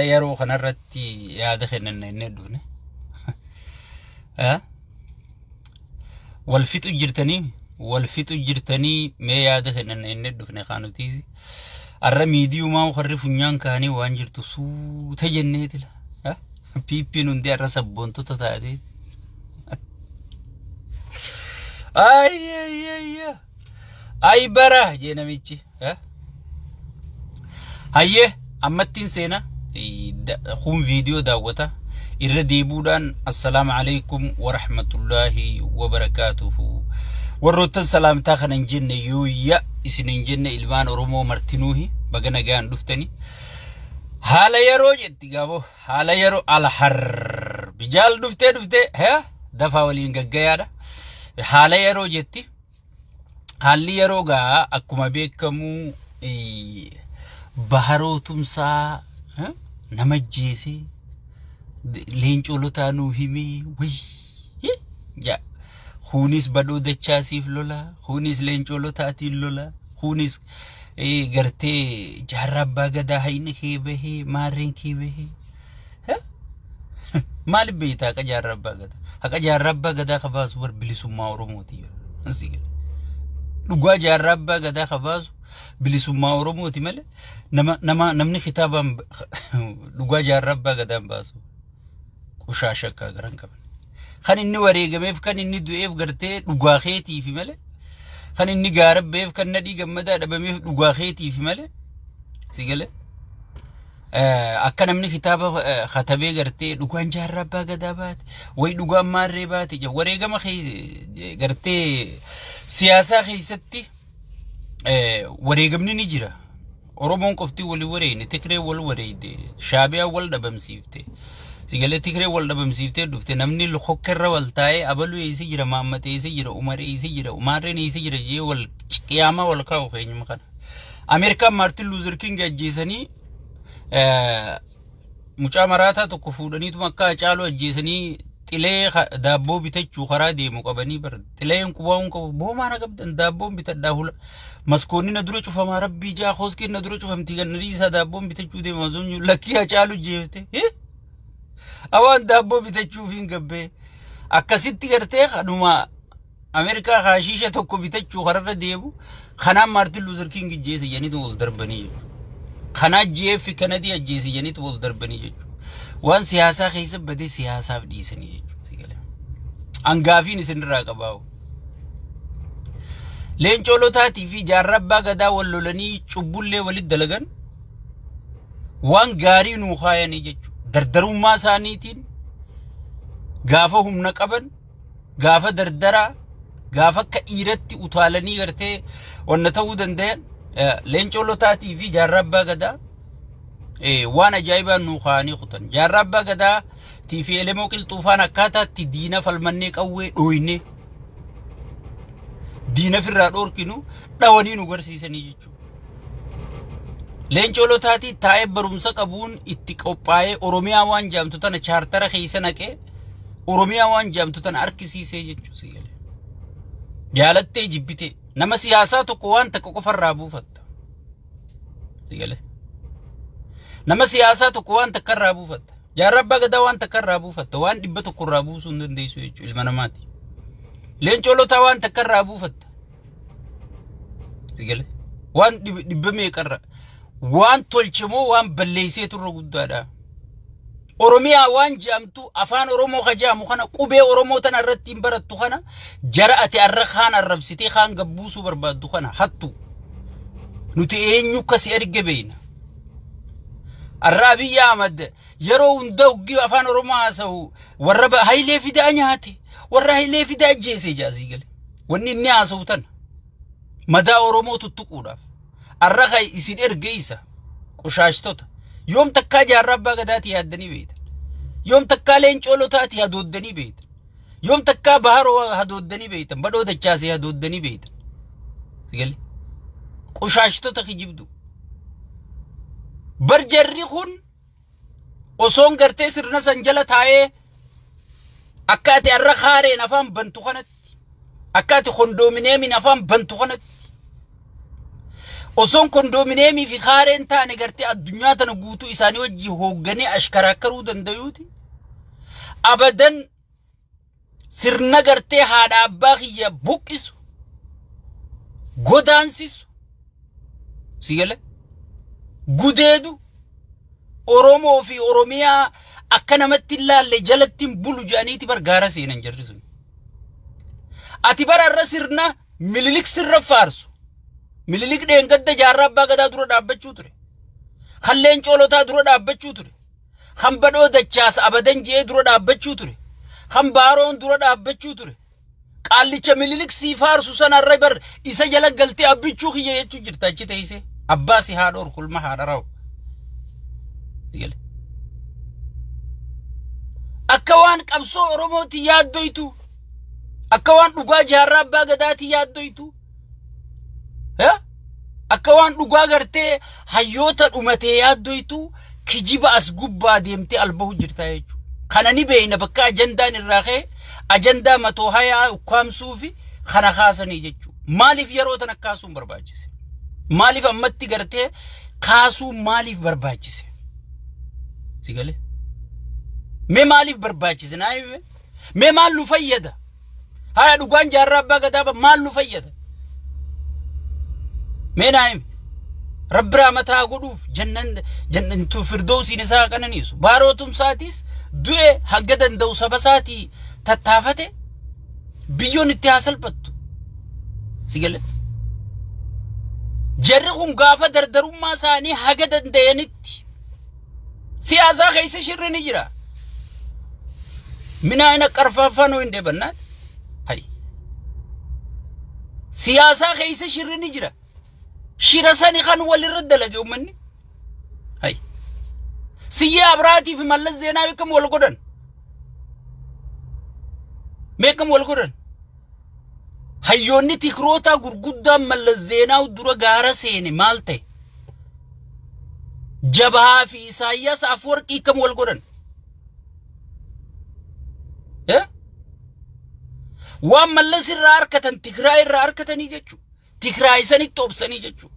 Yeroo kanarratti yaada kennanna inni dhufne. Wal fixu jirtanii wal fixu jirtanii mee yaada kennanna inni dhufne kaanutiisi. Arra miidiyumaa warri funyaan kaanii waan jirtu suuta jenneetila. Piippiin hundi arra sabboontota taatee. Ayyayyayya. Ay bara jee namichi. Hayyee ammattiin seena kun viidiyoo daawwata irra deebuudhaan assalaamu alaikum warahmatullaahi wabarakaatuhu. Warroottan salaamtaa kana hin jenne yooyya isin hin jenne ilmaan Oromoo martinuuhi baga nagaan dhuftani. Haala yeroo jetti gaaboo haala yeroo alharbi jaal dhuftee dhuftee dafaa waliin gaggayaadha. Haala yeroo jetti. Haalli yeroo gaa akkuma beekamu Baharoo Tumsaa nama ajjeesee leencoo lotaa nuu himee wayii jaa. Kunis badhoo dachaasiif lola, kunis leencoo lotaatiin lola, kunis gartee jaarraa abbaa gadaa hayni kee bahee maarreen kee bahee. Maaliif beektaa haqa jaarraa abbaa gadaa? Haqa jaarraa abbaa gadaa ka baasu bar bilisummaa Oromooti. Asii gadi. Dhugaa jaarraa abbaa gadaa ka baasu bilisummaa Oromooti malee nama nama namni kitaabaan dhugaa jaarraa abbaa gadaa hin baasu. Qushaasha akka garan qaban. Kan inni wareegameef kan inni du'eef gartee dhugaa keetiifi malee kan inni gaara ba'eef kan nadhii gammadaa dhabameef dhugaa keetiifi malee si galee. Akka namni kitaaba katabee gartee dhugaan jaarraa abbaa gadaa baate wayi dhugaan maarree baate jedhu wareegama gartee siyaasaa keessatti wareegamni ni jira. Oromoon qofti wali wareegne Tigree wal wareegde Shaabiyaan wal dhabamsiifte. Sigalee Tigree wal dhabamsiiftee dhufte namni hokkerra wal taa'ee abaluu eessa jira Maammat eessa jira Umar eessa jira Maarreen eessa jira jee wal qiyaamaa wal kaa'u keenyuma kana. Ameerikaan Maartin Luuzer King ajjeesanii mucaa maraataa tokko fuudhaniituma akka Hacaaluu ajjeesanii xilee daabboo bitachuu karaa deemu qabanii bar xileen qubaa hin qabu boomaa na qabdan daabboon bitadhaa hula maskoonni na dura cufamaa rabbii jaa kooskiin na dura cufamti kan na dhiisaa daabboon bitachuu deema osoo lakkii Hacaaluu jeefte awaan daabboo bitachuuf hin gabbee akkasitti gartee kanuma Ameerikaa haashiisha tokko bitachuu kararra deemu kanaan Maartin Luuzer King ajjeese jedhaniitu ol darbanii jechuudha. Kanaa JF Kennedy ajjeese jedhaniitu ol darbanii jechuudha. Waan siyaasaa keessa badee siyaasaaf dhiisanii jechuudha. Angaafiin isinirraa qabaa'u. Leencoo Lotaatii fi jaarraa abbaa gadaa wal lolanii cubbullee walitti dalagan waan gaarii nuu kaayanii jechuudha. Dardarummaa isaaniitiin gaafa humna qaban gaafa dardaraa gaafa akka dhiiratti utaalanii gartee wanna ta'uu danda'an leencoo lotaatii fi jaarraa abbaa gadaa waan ajaa'ibaan nuu kaa'anii kutan. Jaarraa abbaa gadaa tii fi elemoo qilxuufaan akkaataatti diina falmannee qawwee dhooyne diina firraa dhoorkinu dhawanii nu garsiisanii jechuudha. Leencoo lotaatii taa'ee barumsa qabuun itti qophaa'ee Oromiyaa waan jaamtu tana chaartara keessa naqee Oromiyaa waan jaamtu tana harkisiisee jechuudha si galee. Jaalattee jibbitee nama siyaasaa tokko waan takka qofarraa buufatta. Si galee. Nama siyaasaa tokko waan takka irraa buufatta. Jaarraa abbaa gadaa waan takka irraa buufatta. Waan 100 irraa buusuu hin dandeessu jechuudha ilma namaati. Leencoo lotaa waan takka irraa buufatta. Si galee? Waan dhibba meeqarra waan tolche moo waan balleesseetu irra guddaadha. Oromiyaa waan je'amtu afaan Oromoo ka je'amu kana qubee Oromoo tana irratti hin barattu kana jara ati arra kaan arrabsitee kaan gabbuusuu barbaaddu kana hattu. Nuti eenyu akka si erge beeyna. Arra Abiyyi Ahmad yeroo hunda hoggii afaan Oromoo haasa'u warra Hayilee Fidaa nyaate warra Hayilee Fidaa ajjeese jaasii gale. Wanni inni haasa'u tana madaa Oromoo tuttuquudhaaf. Arra kan isin erge isa qushaashtota. Yoom takkaa jaarraa abbaa gadaatii yaaddanii beektan. Yoom takkaa leencoo lotaatii hadooddanii beektan. Yoom takkaa baharoo hadooddanii beektan. Badhoo dachaasee hadooddanii beektan. Sigale. Qushaashtota kijibdu. Bar jarri kun osoon gartee sirna san jala taa'ee akka ati arra kaareen afaan bantu kanatti akka ati kondoomineemiin afaan bantu kanatti Osoon kondoomineemii fi kaareen taane gartee addunyaa tana guutuu isaanii wajjii hoogganee ashkaraakkaruu dandayuuti. Abadan sirna gartee haadha abbaa kiyya buqqisu, godaansisu, si gale, gudeedu, Oromoo fi Oromiyaa akka namatti hin laalle jalatti hin bulu jedhaniiti bar gaara seenan jarri sun. Ati bara irra sirna Mililik sirra faarsu. Mililik dheengadda jaarraa abbaa gadaa dura dhaabbachuu ture. Kan Leencoo Lotaa dura dhaabbachuu ture. Kan Badhoo Dachaas abadan je'ee dura dhaabbachuu ture. Kan Baaroon dura dhaabbachuu ture. Qaallicha Mililik sii faarsu sana irra bar isa jala galtee abbichuu kiyya jechuu jirta achi teessee. Abbaa si haa dhoorku ilma haadha raa'u. Akka waan qabsoo Oromooti yaaddoytu. Akka waan dhugaa jaarraa abbaa gadaati yaaddoytu. Akka waan dhugaa gartee hayyoota dhumatee yaaddoytu kijiba as gubbaa deemtee albahu jirta jechuudha. Kana ni beeyna bakka ajandaan irraa ka'e ajandaa matoo hayaa ukkaamsuu fi kana kaasanii jechuudha. Maaliif yeroo tana kaasuun barbaachise? Maaliif ammatti gartee kaasuun maaliif barbaachise? Si galee? Mee maaliif barbaachise? Naa himi. Mee maal nu fayyada? Haya dhugaan jaarraa abbaa gadaa maal nu fayyada? Mee naa himi. Rabbi rahmataa godhuuf jannan jannatu firdowsiin isaa haa qananiisu. Baaroo Tumsaatis du'e hanga danda'u saba isaatii tattaafate biyyoon itti haa salphattu. Si galee? Jarri kun gaafa dardarummaa isaanii haga danda'anitti siyaasaa keessa shirri ni jira. Minaa ina qarfaaffaa nuu hin deebannaat. Hay. Siyaasaa keessa shirri ni jira. Shira sani kan walirra dalage uummanni. Hay. Siyyee Abraatii fi Mallas Zeenaawi akkam wal godhan? Mee akkam wal godhan? Hayyoonni tikrootaa gurguddaan Mallas Zeenaawi dura gaara seene maal ta'e? Jabahaa fi Isaayyaas Afwarqii akkam wal godhan? Eh? Waan Mallas irraa harkatan Tigraay irraa harkatanii jechuudha. Tigraay sanitti obsanii jechuudha.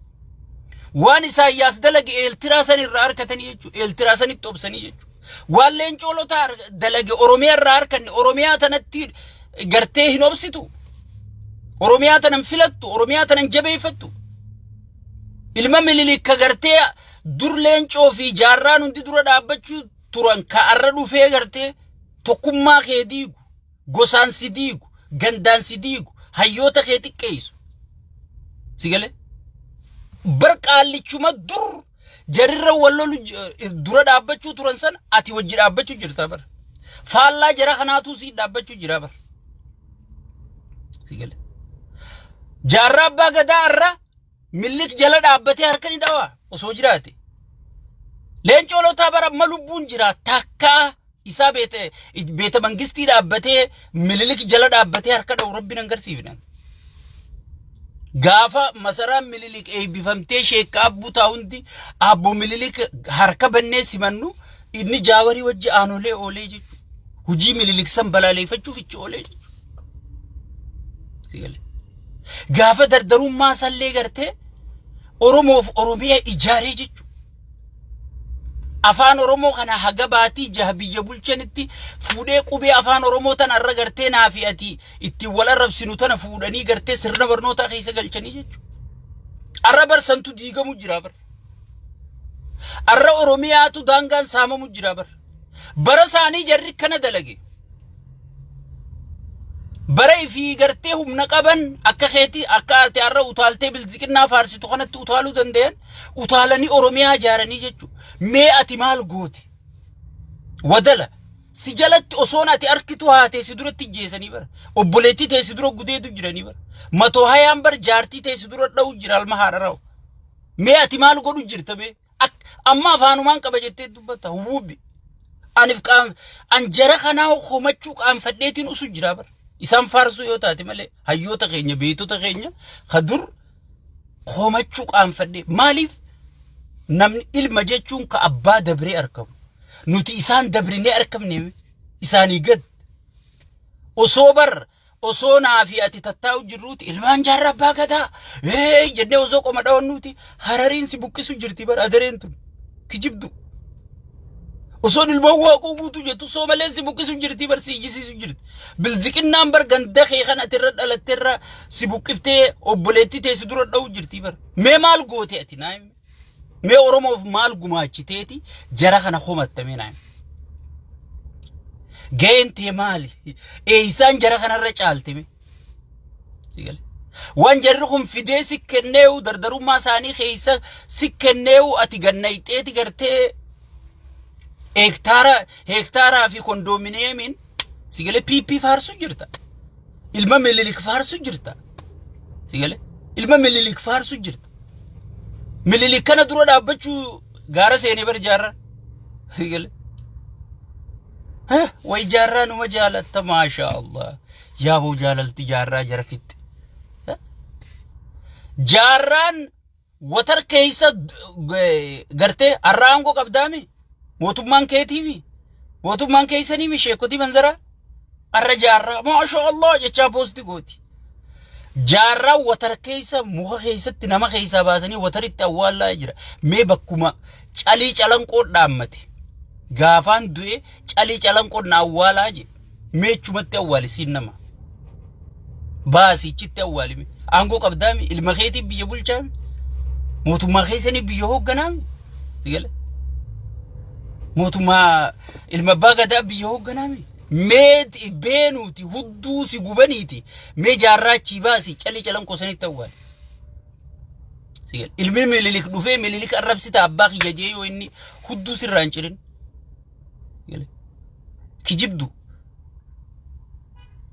Waan Isaayyaas dalage Eeltiraa san irraa harkatanii jechuudha. Eeltiraa sanitti obsanii jechuudha. Waan Leencoo Lotaa dalage Oromiyaa irraa harkanne Oromiyaa tanatti gartee hin obsitu. Oromiyaa tanan filattu, Oromiyaa tanan jabeeffattu. Ilma Minilik ka gartee dur Leencoo fi jaarraan hundi dura dhaabbachuu turan ka arra dhufee gartee tokkummaa kee diigu, gosaan si diigu, gandaan si diigu, hayyoota kee xiqqeessu. Si galee? Bar qaallichuma dur jarirra wal lolu dura dhaabbachuu turan sana ati wajji dhaabbachuu jirta bar. Faallaa jara kanaatuu sii dhaabbachuu jira bar. Si galee? Jaarraa abbaa gadaa irra Millik jala dhaabbatee harka ni dhawaa osoo jiraate. Leencoo Lotaa bara amma lubbuun jira takkaa isaa beete beeta mangistii dhaabbatee Mililik jala dhaabbatee harka dhawu rabbi nan garsiifne. Gaafa masaraan Mililik eebbifamtee sheekka abbuu taa hundi abbo Mililik harka bannee simannu inni jaawarii wajji aanolee oolee jechuudha. Hujii Mililik san balaaleeffachuuf ichi oolee jechuudha. Gaafa dardarummaa sallee gartee Oromoof Oromiyaa ijaaree jechuudha. Afaan Oromoo kana haga baatii jaha biyya bulchanitti fuudhee qubee afaan Oromoo tana irra gartee naa fi ati ittiin wal arrabsinu tana fuudhanii gartee sirna barnootaa keessa galchanii jechuudha. Arra bar santu diigamu jira bar. Arra Oromiyaatu daangaan saamamu jira bar. Bara isaanii jarri kana dalage. Bara ifii gartee humna qaban akka keetii akka ati har'a utaaltee bilziqinnaa faarsitu kanatti utaaluu danda'an utaalanii Oromiyaa ijaaranii jechuudha. Mee ati maal goote? Wadala si jalatti osoon ati arkitu haatee si duratti ijjeesanii bara. Obboleettii ta'e si dura gudeedu jiranii bara. Matoo hayaan bar jaartii ta'e si dura dha'u jira alma haadha raa'u. Mee ati maal godhu jirta mee? Amma afaanumaan qaba jettee dubbatta hubuubbi. Anif qaam an jara kanaa komachuu qaanfadheetiin usu jira bara. Isaan faarsuu yoo taate malee hayyoota keenya beektota keenya ka dur komachuu qaanfadhee maaliif namni ilma jechuun ka abbaa dabree argamu. Nuti isaan dabrinee argamne isaanii gad. Osoo bar Osoo naa fi ati tattaa'u jirruuti ilmaan jaarraa abbaa gadaa ee jennee osoo qoma dhawannuuti Harariin si buqqisu jirti bara adareen tun kijibdu. Osoon ilmaan waaqoo guutuu jettu soomaleen si buqqisu jirti bar si iyyisiisu jirti. Bilziqinnaan bar ganda kee kan ati irra dhalatte irra si buqqiftee obboleettii tee si dura dha'u jirti bar. Mee maal goote ati naa himi? Mee Oromoof maal gumaachiteeti jara kana komatta mee naa himi? Ga'een tee maali? Eeysaan jara kanarra caalte mee? Si gale? Waan jarri kun fidee si kenneewu dardarummaa isaanii keessa si kenneewu ati gannayxeeti gartee hektaara hektaaraa fi kondoominiyeemiin si galee PP faarsu jirta. Ilma Minilik faarsu jirta. Si galee ilma Minilik faarsu jirta. Minilik kana dura dhaabbachuu gaara seenee bar jaarraa. Si galee. Way jaarraa numa jaalatta maashaa Allah. Yaaboo jaalalti jaarraa jara fixxe. Jaarraan watar keessa gartee har'a aangoo qabdaami. Mootummaan keetiimi. Mootummaan keessaniimi sheekotii manzaraa. Har'a jaarraa maashaa Allah jechaa poosti gooti. Jaarraa watar keessa muka keessatti nama keessaa baasanii wataritti awwaallaa jira. Mee bakkuma calii calanqoo dhaammate. Gaafaan du'e calii calanqoo na awwaalaa jedhe. Mee achumatti awwaali siin nama. Baasi achitti awwaali mee. Aangoo qabdaami ilma keetii biyya bulchaami. Mootummaa keessanii biyya hoogganaami. Sigale. Mootummaa ilma abbaa gadaa biyya hoogganaami. Mee beenuuti hudduu si gubaniiti mee jaarraa achii baasi calii calanqoo sanitti awwaali. Sigale. Ilmi Minilik dhufee Minilik arrabsita abbaa kiyya jee yoo inni hudduu sirraa hin cirin. Kijibdu.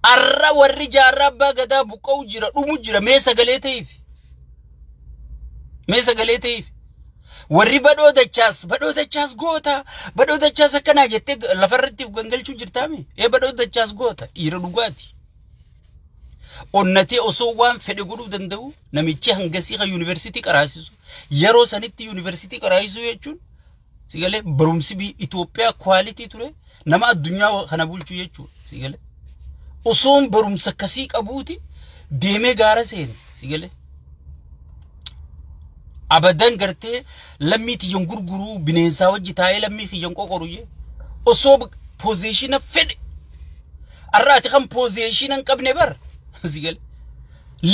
Arra warri jaarraa abbaa gadaa buqqa'u jira dhumu jira mee sagalee ta'eef. Mee sagalee ta'eef. Warri badhoo dachaas badhoo dachaas goota badhoo dachaas akkanaa jettee lafarratti of gangalchuu jirtaami. Ee badhoo dachaas goota dhiira dhugaati. Onnatee osoo waan fedhe godhuu danda'u namichi hangasii kan yuunivarsiitii qaraasisu yeroo sanitti yuunivarsiitii qaraasisuu jechuun Si galee barumsi biyya Itoophiyaa kwaalitii ture nama addunyaa kana bulchu jechuudha. Si galee osoon barumsa akkasii qabuuti deemee gaara seene. Si galee abadan gartee lammii tiyyan gurguruu bineensaa wajji taa'ee lammii kiyyan qoqoru jee osoo pozeeshina fedhe har'a ati kan pozeeshina hin qabne bar si galee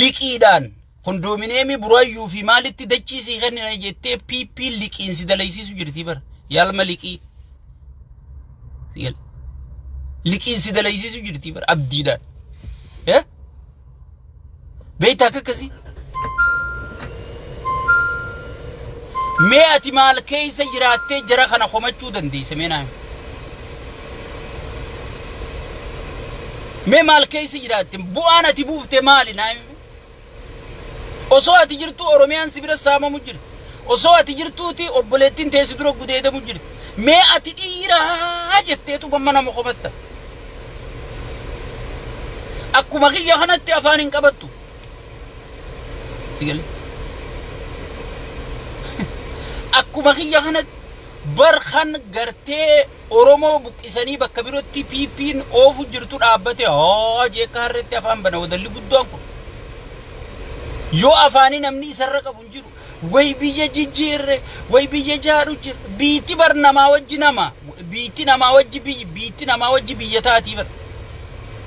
liqiidhaan Kondoomineemii Buraayyuu fi maalitti dachii sii kennina jettee PP liqiin si dalaysiisu jirti bara. Yaalma liqii. Liqiin si dalaysiisu jirti bara abdiidhaan. Eh? Beektaa akka akkasii? Mee ati maal keessa jiraattee jara kana komachuu dandeessa mee naa himi. Mee maal keessa jiraatte bu'aan ati buufte maali naa himi. Osoo ati jirtuu Oromiyaan si bira saamamu jirti. Osoo ati jirtuuti obboleettiin tee si dura gudeedamu jirti. Mee ati dhiiraa jetteetu mamma nama komatta. Akkuma kiyya kanatti afaan hin qabattu. Si galee? Akkuma kiyya kanatti bar kan gartee Oromoo buqqisanii bakka birootti PPn oofu jirtu dhaabbate haa jee akka harreetti afaan bana wadalli guddaan kun. Yoo afaanii namni isarra qabu hin jiru. Way biyya jijjiirre, way biyya jaaru jira. Biitti bar namaa wajji nama. Biitti namaa wajji biyyi, biitti namaa wajji biyya taatii bar.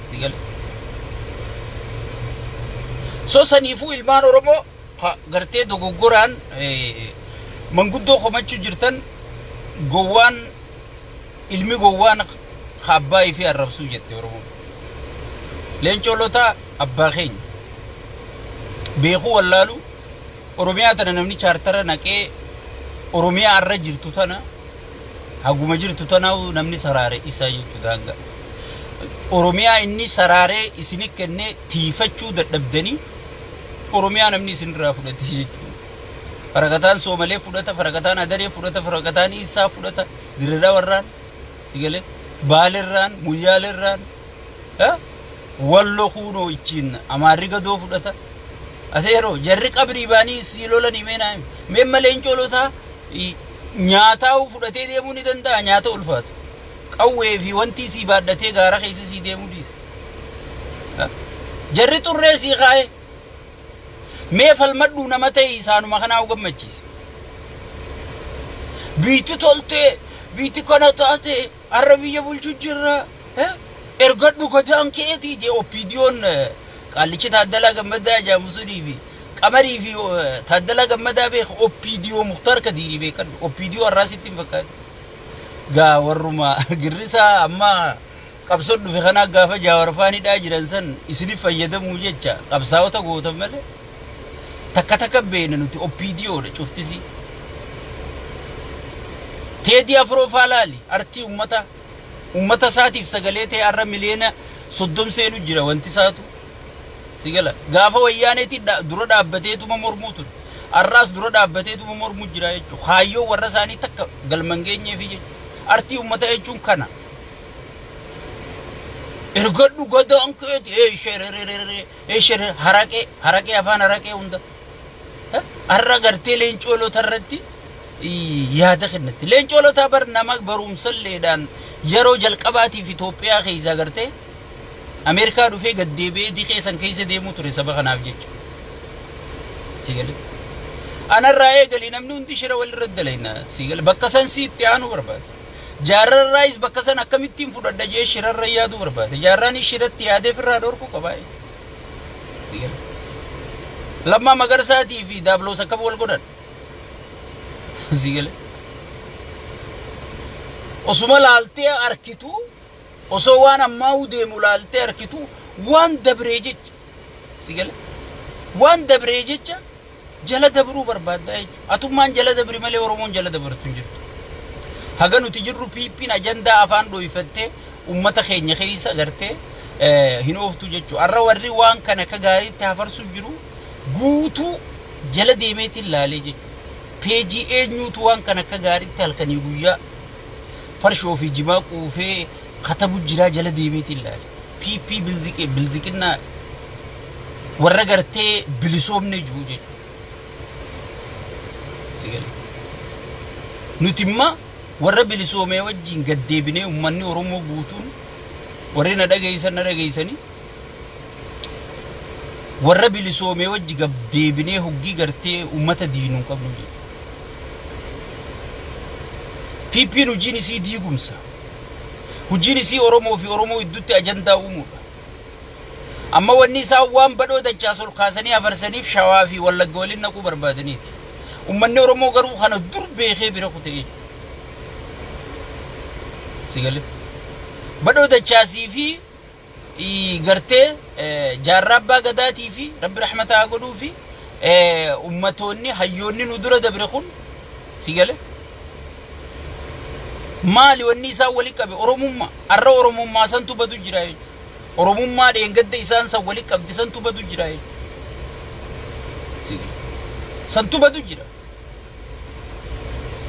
Si gale. So saniifuu ilmaan Oromoo gartee dogoggoraan manguddoo komachuu jirtan gowwaan ilmi gowwaan ka abbaa ifii arrabsuu jette Oromoon. Leencoo Lotaa abbaa keenya. Beekuu wallaalu Oromiyaa tana namni chaartara naqee Oromiyaa irra jirtu tana haguma jirtu tana namni saraare isaa jechuu daangaa. Oromiyaa inni saraaree isini kennee tiifachuu dadhabdanii Oromiyaa namni isinirraa fudhate jechuudha. Faraqataan Soomalee fudhata, faraqataan Adaree fudhata, faraqataan Iisaa fudhata, Dirreedhaa warraan, sigalee, Baalerraan, Muyyaaleerraan, Walloo kuunoo ichiin Amaarri gadoo fudhata. Aseeroo jarri qabrii baanii sii lolanii mee naa himi. Mee malee leencoo nyaataa fudhatee deemuu ni danda'a nyaata ulfaatu. Qawwee fi wantii sii baadhatee gaara keessa sii deemuu dhiisa. Jarri xurree sii kaa'e. Mee falmadhuu nama ta'e isaanuma kanaa gammachiise. Biitti toltee, biitti kana taate, har'a biyya bulchu jirra. Ergadhu gadaan keetii jee OPDOn qaallichi Taaddalaa Gammadaa jedhamu sunii fi Qamarii fi Taaddalaa Gammadaa beeka OPDO Muktaar Kadiirii beekadhu. OPDO har'aa sitti hin fakkaatu. Gaa warruma girrisaa amma qabsoon dhufe kanaa gaafa Jaawar faan hidhaa jiran san isinif fayyadamuu jecha qabsaa'ota gootan malee takka takka beekna nuti OPDO dha cuftisii. Teedii Afroo faa laali artii ummata ummata isaatiif sagalee ta'e har'a miliyoona 30 seenu jira wanti isaatu. Si gala gaafa wayyaaneetii dura dhaabbateetuma mormuu ture. Har'aas dura dhaabbateetuma mormuu jira jechuudha. Kaayyoo warra isaanii takka galma hin geenyeefi jechuudha. Artii ummata jechuun kana. Ergadhu gadaan keeti ee ee sherere haraqee haraqee afaan haraqee hunda. Har'a gartee leencoolota irratti yaada kennatti. Leencoolota bar nama barumsalleedhaan yeroo jalqabaatiif Itoophiyaa keessaa gartee Ameerikaa dhufee gad deebi'ee dikee san keessa deemuu ture saba kanaaf jecha. Si galee. Anarraa eegali namni hundi shira walirra dalayna si galee bakka san si itti aanuu barbaada. Jaarrarraayis bakka san akkamittiin fudhadha jee shirarra yaaduu barbaada. Jaarraanis shiratti yaadee firraa dhorkuu qaba. Si galee. Lammaa Magarsaatii fi Daabloos akkam wal godhan. Si galee. Osuma laaltee arkitu osoo waan ammaa'uu deemu laaltee arkitu waan dabree jecha si gale waan dabree jecha jala dabruu barbaaddaa jechuudha. Atummaan jala dabri malee Oromoon jala dabartu hin jirtu. Haga nuti jirru PPn ajandaa afaan dhooyfattee uummata keenya keessa gartee hin ooftu jechuudha. Har'a warri waan kana akka gaariitti hafarsu jiru guutuu jala deemeetiin laalee jechuudha. Peejii eenyuutu waan kana akka gaariitti halkanii guyyaa farshoo fi jimaa quufee katabu jiraa jala deemeetiin laale. PP bilziqee bilziqinnaa warra gartee bilisoomne jiru jechuudha. Si galee. Nuti immoo warra bilisoomee wajjin gad deebinee uummanni Oromoo guutuun warri na dhageessan na dhageessanii warra bilisoomee wajji gad deebinee hoggii gartee uummata diinuu hin qabnu jechuudha. PPn hojiin isii diigumsa. Hojiin isii Oromoo fi Oromoo gidduutti ajandaa uumuudha. Amma wanni isaan waan badhoo dachaas ol kaasanii afarsaniif Shawaa fi Wallagga waliin naquu barbaadaniiti. Uummanni Oromoo garuu kana dur beekee bira kutee jechuudha. Si galee? Badhoo dachaasii fi gartee jaarraa abbaa gadaatii fi rabbi rahmata haa godhuu fi ummatoonni hayyoonni nu dura dabre kun si gale maali wanni isaan wali qabe oromummaa arra oromummaa santu badu jira jechuudha oromummaa dheengadda isaan san wali qabde santu badu jira jechuudha santu badu jira.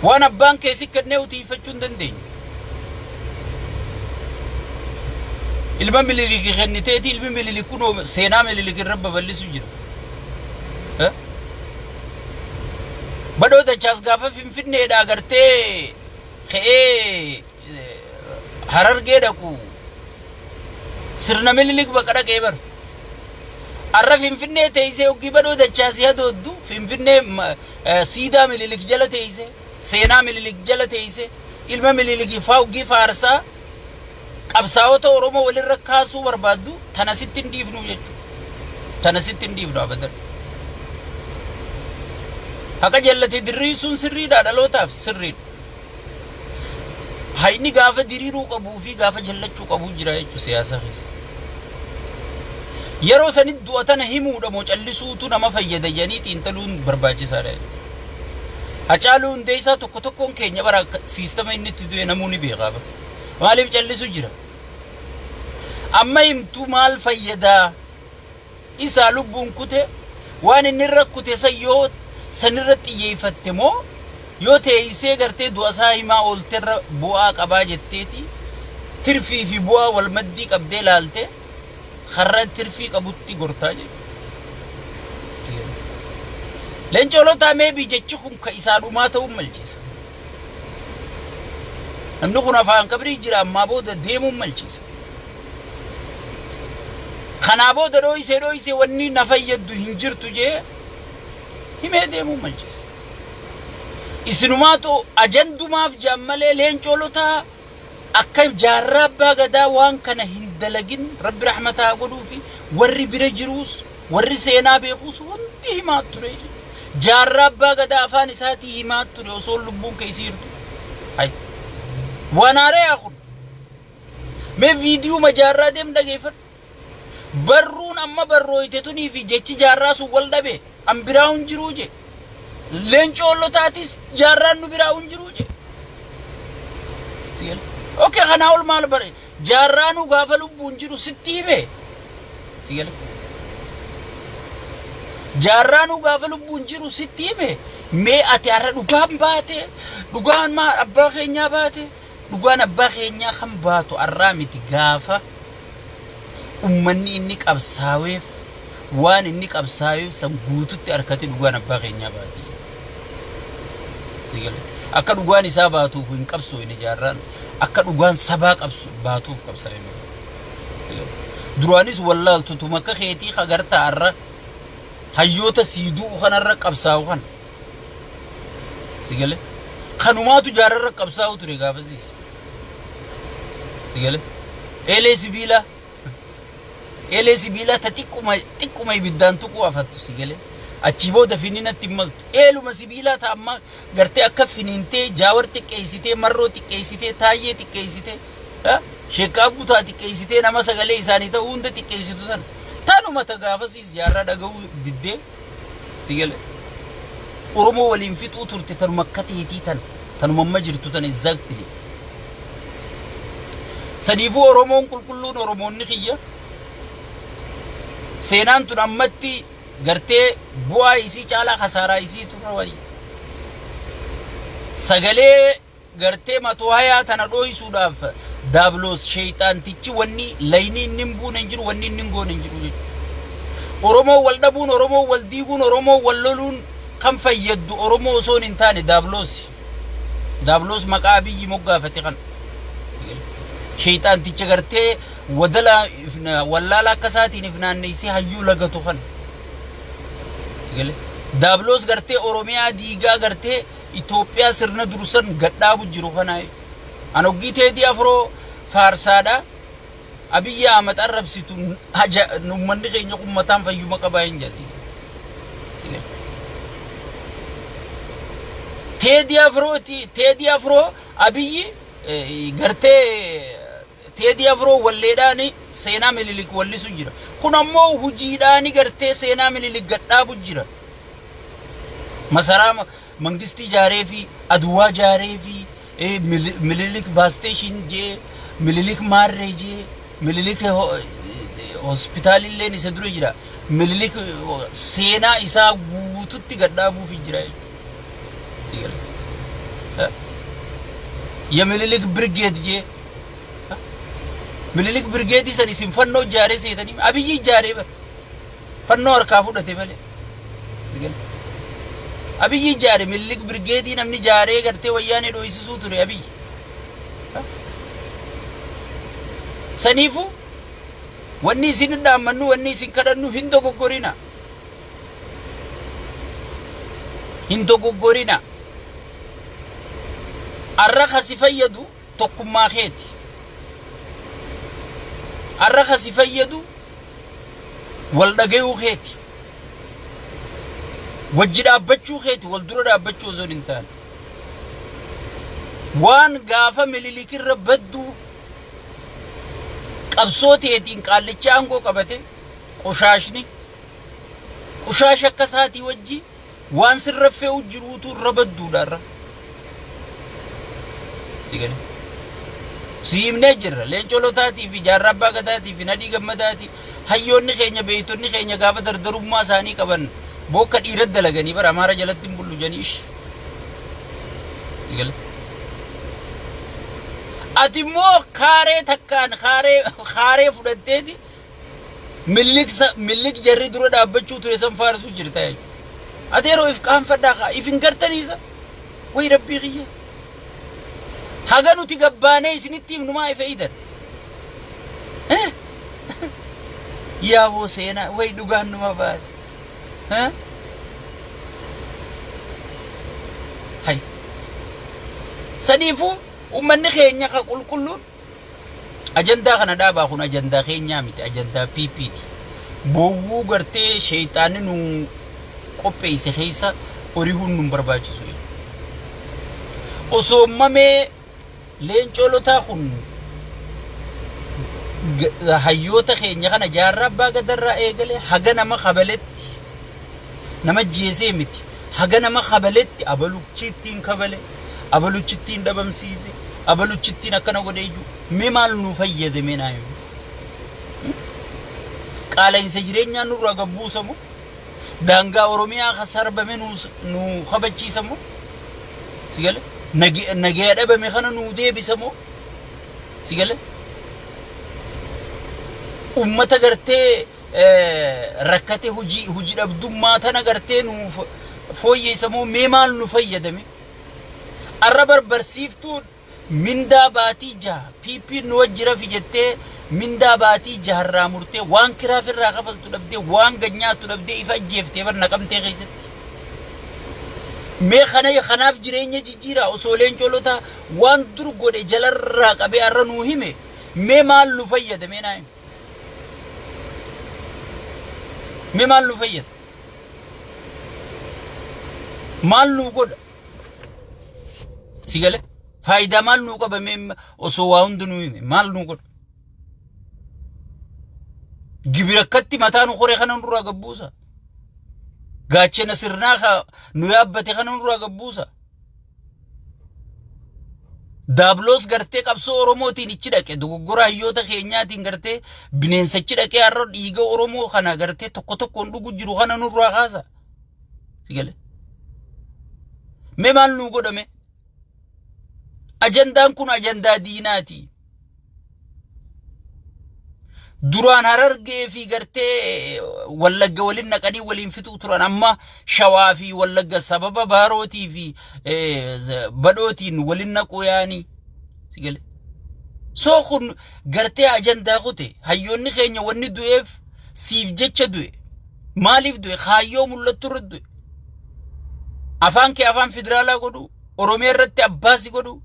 Waan abbaan kee si kennee utiifachuu hin dandeenye. Ilma Mililik kenniteeti ilmi Mililik kunoo seenaa Mililik irra babal'isu jira. Eh? Badhoo dachaas gaafa Finfinneedhaa gartee ka'ee Harargee dhaqu sirna Mililik baqa dhaqee bar. Arra Finfinnee teessee hoggii badhoo dachaasii hadooddu Finfinnee siidaa Mililik jala teessee seenaa Mililik jala teessee ilma Mililik faa hoggii faarsaa qabsaa'ota Oromoo walirra kaasuu barbaaddu tana sitti hin dhiifnu jechuudha. Tana sitti hin dhiifnu abadan. Haqa jallate dirriisuun sirriidha dhalootaaf sirriidha. Hayni gaafa diriiruu qabuu fi gaafa jallachuu qabuu jira jechuudha siyaasa keessa. Yeroo sanitti du'a tana himuudha moo callisuutu nama fayyada jedhanii xiinxaluun barbaachisaadha. Hacaaluu Hundeessaa tokko tokkoon keenya bara siistama inni itti du'e namuu ni beekaa bara. Maaliif callisu jira? Amma himtu maal fayyadaa? Isaa lubbuun kute waan inni irra kute san yoo sanirra xiyyeeffatte moo yoo teeysee gartee du'a isaa himaa oolterra bu'aa qabaa jetteeti tirfii fi bu'aa wal maddii qabdee laalte karra tirfii qabutti gortaa jechuudha. Leencoo Lataa meebii jechi kun ka isaa dhumaa ta'uu malchiisa. Namni kun afaan qabrii jira ammaa booda deemuun malchiisa. Kanaa booda dhooysee dhooysee wanni na fayyaddu hin jirtu jee himee deemuu malchise. Isinumaatu ajandumaaf je'an malee Leencoo Lotaa akka Jaarraa Abbaa Gadaa waan kana hin dalagin Rabbi rahmata haa godhuufi warri bira jiruus warri seenaa beekuus hundi himaa ture jechuudha. Jaarraa Abbaa Gadaa afaan isaatii himaa ture osoo lubbuun keessa jirtu. Hay. Waan haaraa kun. Mee viidiyuma Jaarraa deem dhageeffadhu. Barruun amma barrooyte tunii fi jechi Jaarraa sun wal dhabe an biraa hin jiruu je. Leencoo Lotaatis Jaarraan nu biraa hin jiruu je. Okay, kanaa ol maal bare Jaarraanuu gaafa lubbuun jiru sitti hime. Si gale. Jaarraanuu gaafa lubbuun jiru sitti hime. Mee ati har'a dhugaan baate dhugaan maal abbaa keenyaa baate Dhugaan abbaa keenyaa kan baatu arraa miti gaafa ummanni inni qabsaaweef waan inni qabsaaweef san guututti arkate dhugaan abbaa keenyaa baati. Akka dhugaan isaa baatuuf hin qabsooyne Jaarraan akka dhugaan sabaa qabsu baatuuf qabsaawe malee. Duraanis wallaaltu tuma akka keetii kagartaa arra hayyoota sii du'u kanarra qabsaa'u kana. Si galee? Kanumaatu jaarrarra qabsaa'u ture gaafasiis. Si galee? Eelee sibiilaa. Eelee sibiilaa ta xiqquma xiqquma ibiddaan tuquu afattu si galee? Achii booda fininatti hin maltu. Eeluma sibiilaa ta amma gartee akka finiintee Jaawar xiqqeessitee Marroo xiqqeessitee Taayyee xiqqeessitee Sheekkaa Butaa xiqqeessitee nama sagalee isaanii ta'uu hunda xiqqeessitu sana. Tanuma ta gaafasiis Jaarraa dhaga'uu diddee Si gale? Oromoo waliin fixuu turte tanuma akka teetii tana. Tanuma amma jirtu tana exactly. Saniifuu Oromoon qulqulluun Oromoonni kiyya seenaan tun ammatti gartee bu'aa isii caalaa kasaaraa isii turre wayya. Sagalee gartee matoo hayaa tana dhooysuudhaaf daabloos sheeyxaantichi wanni layni inni hin buune hin jiru wanni inni hin goone hin jiru jechuudha. Oromoo wal dhabuun Oromoo wal diiguun Oromoo wal loluun kan fayyaddu Oromoo osoo hin taane daabloosi. Daabloos maqaa Abiyyi moggaafate kana. Sheeyxaanticha gartee wadala wallaala akka isaatiin if naanneessee hayyuu lagatu kana. Daabloos gartee Oromiyaa diigaa gartee Itoophiyaa sirna dursan gad dhaabu jiru kana an hoggii Teedii Afroo faarsaadha. Abiyyi Ahmad arrabsitu haja uummanni keenya kun mataan fayyuma qabaa hin jasi. Teedii Afrooti Teedii Afroo Abiyyi gartee Teedii Afroo walleedhaan seenaa Minilik wallisu jira. Kun ammoo hujiidhaan gartee seenaa Minilik gad dhaabu jira. Masaraa mangistii ijaaree fi Aduwaa ijaaree fi Minilik baasteeshin jee Minilik maarree jee Minilik hospitaalilleen isa dura jira. Minilik seenaa isaa guututti gad dhaabuufi jira jechuudha. Yeminilik birgeed jee Minilik birgeedii san isin fannoo ijaaree seetanii Abiyyi ijaaree bara. Fannoo harkaa fudhate malee. Abiyyi ijaare Minilik birgeedii namni ijaaree gartee wayyaanee dho'isisuu ture Abiyyi. Saniifuu wanni isin dhaammannu wanni isin kadhannu hin dogoggorina. Hin dogoggorina. Arra ka si fayyadu tokkummaa keeti. Arra ka si fayyadu wal dhagayuu keeti. Wajji dhaabbachuu keeti wal dura dhaabbachuu osoo hin taane. Waan gaafa Minilik irra badduu qabsoo teetiin qaallicha aangoo qabate qoshaashni qushaasha akka isaatii wajji waan sirra fe'u jiruutu irra badduudha irra. Si galee. Si himnee jirra. Leencoo Lotaatii fi Jaarraa Abbaa Gadaatii fi Nadhii Gammadaatii hayyoonni keenya beektonni keenya gaafa dardarummaa isaanii qaban bookka dhiira dalaganii bara Amaara jalatti hin bullu jedhanii ishi. Si galee. Ati immoo kaaree takkaan kaaree kaaree fudhatteeti Milliq milliq jarri dura dhaabbachuu ture san faarsuu jirta jechuudha. Ati yeroo if qaanfadhaa kaa if hin gartanii isa. Way rabbii kiyya. Haga nuti gabbaanee isinitti himnu maa ifa idan. Yaaboo seenaa way dhugaan numa baate. Ha? Hay. Saniifuu uummanni keenya ka qulqulluun ajandaa kana dhaabaa kun ajandaa keenyaa miti ajandaa PP ti. Bowwuu gartee sheeyxaanni nu qopheesse keessa orihuun nu barbaachisu. Osoo mamee Leencoo Lotaa kun hayyoota keenya kana jaarraa abbaa gadarraa eegalee haga nama kabaletti nama jeesee miti haga nama kabaletti abaluchittiin kabale abaluchittiin dhabamsiise abaluchittiin akkana godhe iyyuu mee maal nu fayyade mee naa himi. Qaala'insa jireenyaa nurraa gabbuusamu Daangaa Oromiyaa ka sarbame nu kabachiisa moo? Si gale? Nagaya dhabame kana nuu deebisa moo? Si gale? Ummata gartee rakkate hojii hojii dhabdummaa tana gartee nuu fooyyeessa moo mee maal nu fayyadame? Arra barbarsiiftuun Mindaa baatii jaha PPn nu wajji rafi jettee mindaa baatii jaha irraa murtee waan kiraa firraa kafaltu dhabdee waan gad nyaattu dhabdee if ajjeeftee bar naqamtee keessatti. Mee kana kanaaf jireenya jijjiiraa osoo leencoo lotaa waan dur godhe jalarraa qabee har'a nuu hime mee maal nu fayyada mee naa himi. Mee maal nu fayyada? Maal nu godha? Si gale? Faayidaa maal nuu qaba mee osoo waa hundi nuu hime maal nuu godha? Gibira akkatti mataa nu koree kana nurraa gabbuusa. Gaachena sirnaa ka nu yaabbate kana nurraa gabbuusa. Daabloos gartee qabsoo Oromootiin ichi dhaqe dogoggora hayyoota keenyaatiin gartee bineensa ichi dhaqee har'a dhiiga Oromoo kana gartee tokko tokkoon dhugu jiru kana nurraa kaasa. Si gale? Mee maal nuu godhame? Ajandaan kun ajandaa diinaati. Duraan harargee fi gartee wallagga waliin naqanii waliin fixuu turan amma shawaa fi wallagga sababa baarootii fi badhootiin waliin naquu yaanii. Si gale? Soo kun gartee ajandaa kute hayyoonni keenya wanni du'eef siif jecha du'e. Maaliif du'e? Kaayyoo mul'attu irratti du'e. Afaan kee afaan federaalaa godhu, Oromiyaa irratti abbaa si godhu.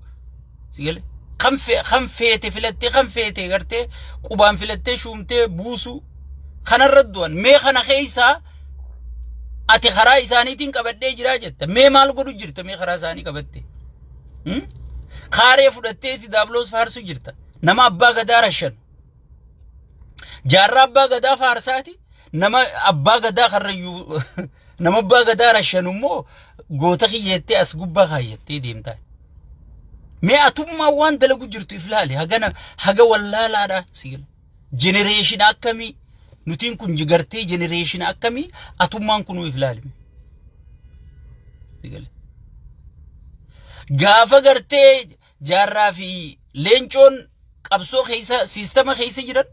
Si gale? Kan kan feete filattee kan feete gartee qubaan filattee shuumtee buusuu kanarra du'an. Mee kana keessaa ati karaa isaaniitiin qabadhee jiraa jetta. Mee maal godhu jirta mee karaa isaanii qabatte? Kaaree fudhatteeti daabloos faarsu jirta. Nama abbaa gadaa rashan. Jaarraa abbaa gadaa faarsaati. Nama abbaa gadaa karrayyuu nama abbaa gadaa rashanu immoo goota kiyyeettee as gubbaa kaayyattee deemtaa. Mee atummaa waan dalagu jirtu if laali hagana haga wallaalaadha siila. Jenereeshina akkamii nutiin kun gartee jenereeshina akkamii atummaan kunuu if laali. Gaafa gartee Jaarraa fi leencoon qabsoo keessa siistama keessa jiran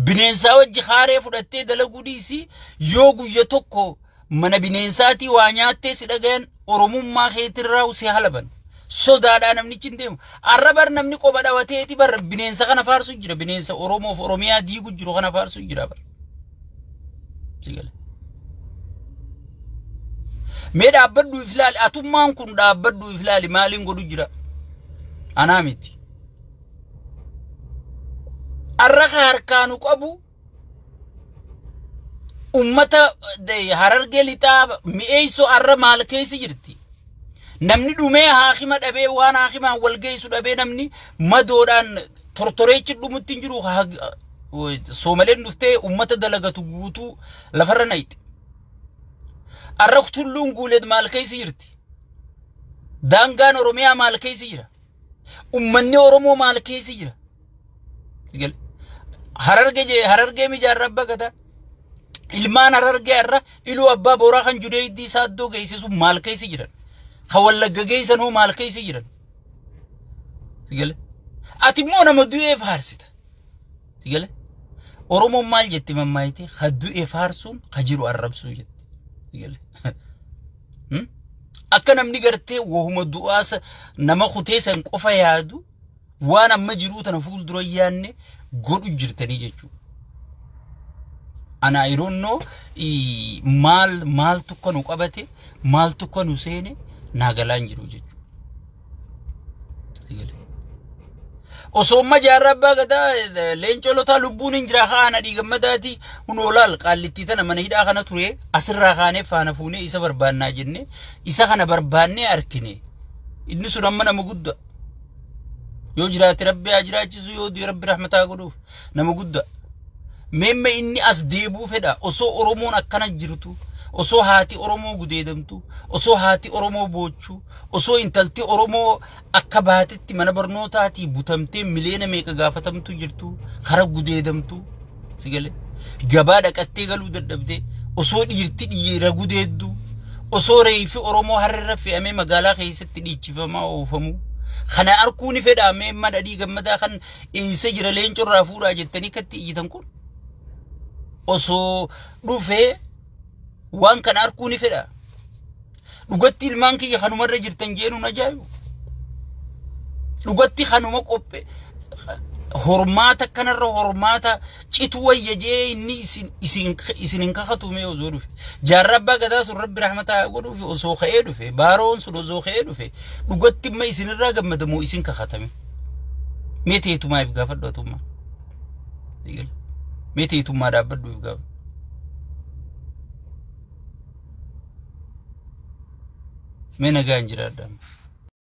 bineensaa wajji kaaree fudhattee dalaguu dhiisii yoo guyya tokko mana bineensaatii waa nyaattee si dhagayan oromummaa keetirraa si halaban. Sodaadhaa namnichi hin deemu. Arra bar namni qoba dhawateeti bar bineensa kana faarsu jira. Bineensa Oromoof Oromiyaa diigu jiru kana faarsu jira bar. Si gale. Mee dhaabbadhu if laali atummaan kun dhaabbadhu if laali maaliin godhu jira anaa miti. Arra ka harkaanu qabu ummata harargee lixaa mi'eessoo arra maal keessa jirti. Namni dhumee haakima dhabee waan haakimaan wal geessu dhabee namni madoodhaan tortoreechi dhumutti hin jiru soomaleen dhuftee ummata dalagatu guutuu lafarra nayxe. Arra tulluun guuleed maal keessa jirti? Daangaan Oromiyaa maal keessa jira? Ummanni Oromoo maal keessa jira? Harargee jee Harargee mijaarra abbaa gadaa. Ilmaan Harargee har'a Iluu abbaa booraa kan Judeeydii Saaddoo geessisu maal keessa jiran? Kan Wallagga geessan hoo maal keessa jiran? Ati immoo nama du'ee faarsita. Si gale? Oromoon maal jetti mammaayite? Ka du'e faarsuun ka jiru arrabsuu jetti. Si gale? Akka namni gartee wahuma du'aasa nama kutee san qofa yaadu waan amma jiruu tana fuuldura yaanne godhu jirtanii jechuudha. Ana I don't know maal maaltu akka nu qabate, maaltu akka nu seene naa galaa hin jiru jechuudha. Osoo amma Jaarraa Abbaa Gadaa, Leencoo Lotaa lubbuun hin jira haa Nadhii Gammadaati hunoo laal qaallittii tana mana hidhaa kana ture, asirraa kaanee faana fuunee isa barbaannaa jenne, isa kana barbaannee arkine. Inni sun amma nama guddaa. Yoo jiraate Rabbi haa jiraachisu, yoo du'e Rabbi rahmataa godhuuf, nama guddaa. Meemma inni as deebuu fedha? Osoo Oromoon akkana jirtu, osoo haati Oromoo gudeedamtu, osoo haati Oromoo boochu, osoo intalti Oromoo akka baatetti mana barnootaatii butamtee miliyoona meeqa gaafatamtu jirtu, kara gudeedamtu, si galee gabaa dhaqattee galuu dadhabdee, osoo dhiirti dhiira gudeeddu, osoo reeyfi Oromoo harrerra fe'amee magaalaa keessatti dhiichifamaa oofamu kana arkuu ni fedhaa? Meemma Dhadhii Gammadaa kan eessa jira, Leencorraa fuudhaa jettanii katti iyyitan kun osoo dhufee waan kana arkuu ni fedha? Dhugatti ilmaan kiyya kanumarra jirtan jeenuun ajaa'ibu. Dhugatti kanuma qophee hormaata kanarra hormaata citu wayya jee inni isin isin isin hin kakatu. Mee osoo dhufe Jaarraa Abbaa Gadaa sun, Rabbi rahmataa haa godhuuf, osoo ka'ee dhufe, Baaroon sun osoo ka'ee dhufe, dhugatti imma isinirraa gammadamoo isin kakatame? Mee teetumaa if gaafadhu atummaa. Mee teetummaa dhaabbadhu if gaafadhu. Mee nagaan jiraadha.